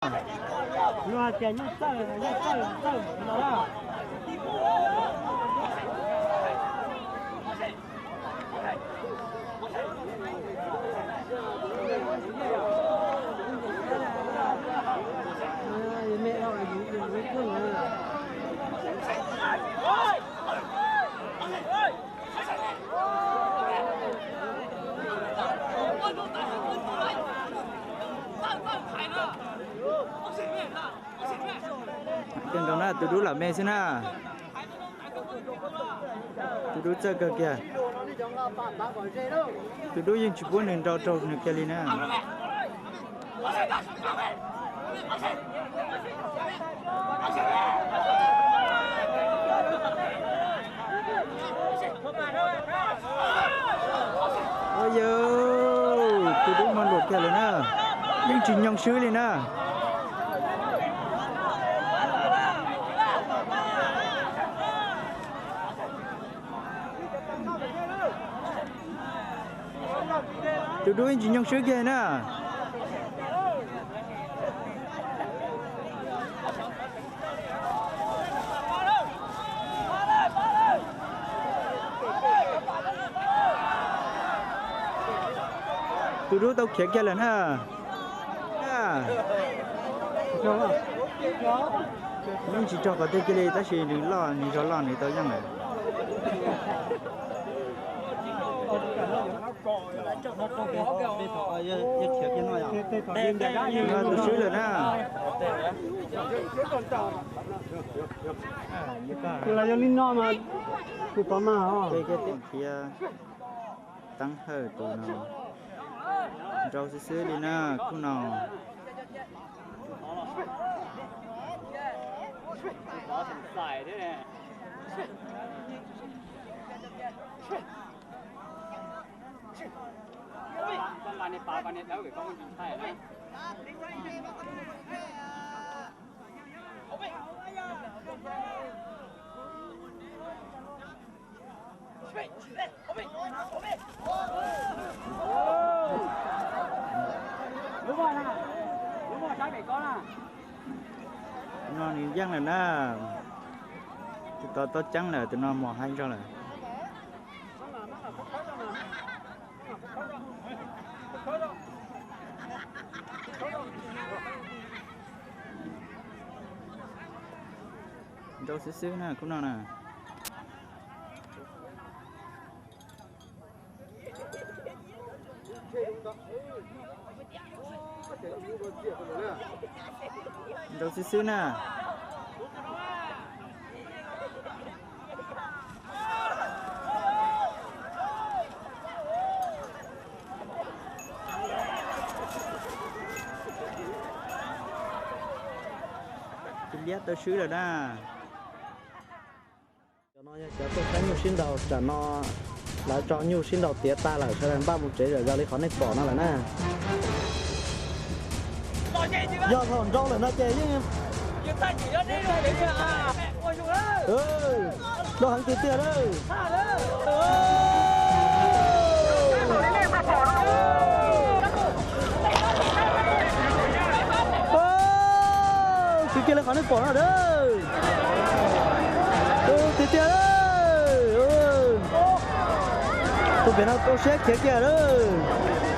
Luag hais tias nyuj txawj, nyuj txawj, txawj no na. Kawg nkaus na, tus dub lam me xwb na. Tus dub txawj kawg kiag. Tus dub yeej tsis pub nws nrau raug nws kiag li na. Ua yawg, tus dub no luam kiag lawm na, yeej tsis nyoo swb li na. Tus dub yeej tsis nyoo swb kiag na. Tus dub tau khiav kiag lawm na. Yeej tsis raug qhov twg kiag li tab sis nws loj, nws zog loj nws tau yeej lawm. Tus swb lawm na. Tus los yog li no mas, tus tod mas. Thiab Teeb Hawj tus no nrau xwb xwb li na khub no. Tus no nws yeej lawm na. Tus tod tau ceeb lawm, tus no mos haib zog lawm. Nrau xwb xwb na khub no na. Nrau xwb xwb na. Tus liab tau swb lawm na. Cov no yog cov tuaj saib nyuj sib nraus, tsam no lawv tso nyuj sib nraus tiav tag lawm, sawv daws npaj mus tsev zom zaws li qhov nej pom no lawm na. Yog thaum nrau lawm no ces yeej nrau heev tiag tiag lawm. Tiag tiag li qhov nej pom no, tiag tiag. Tus pem no ua siab khiav kiag lawm.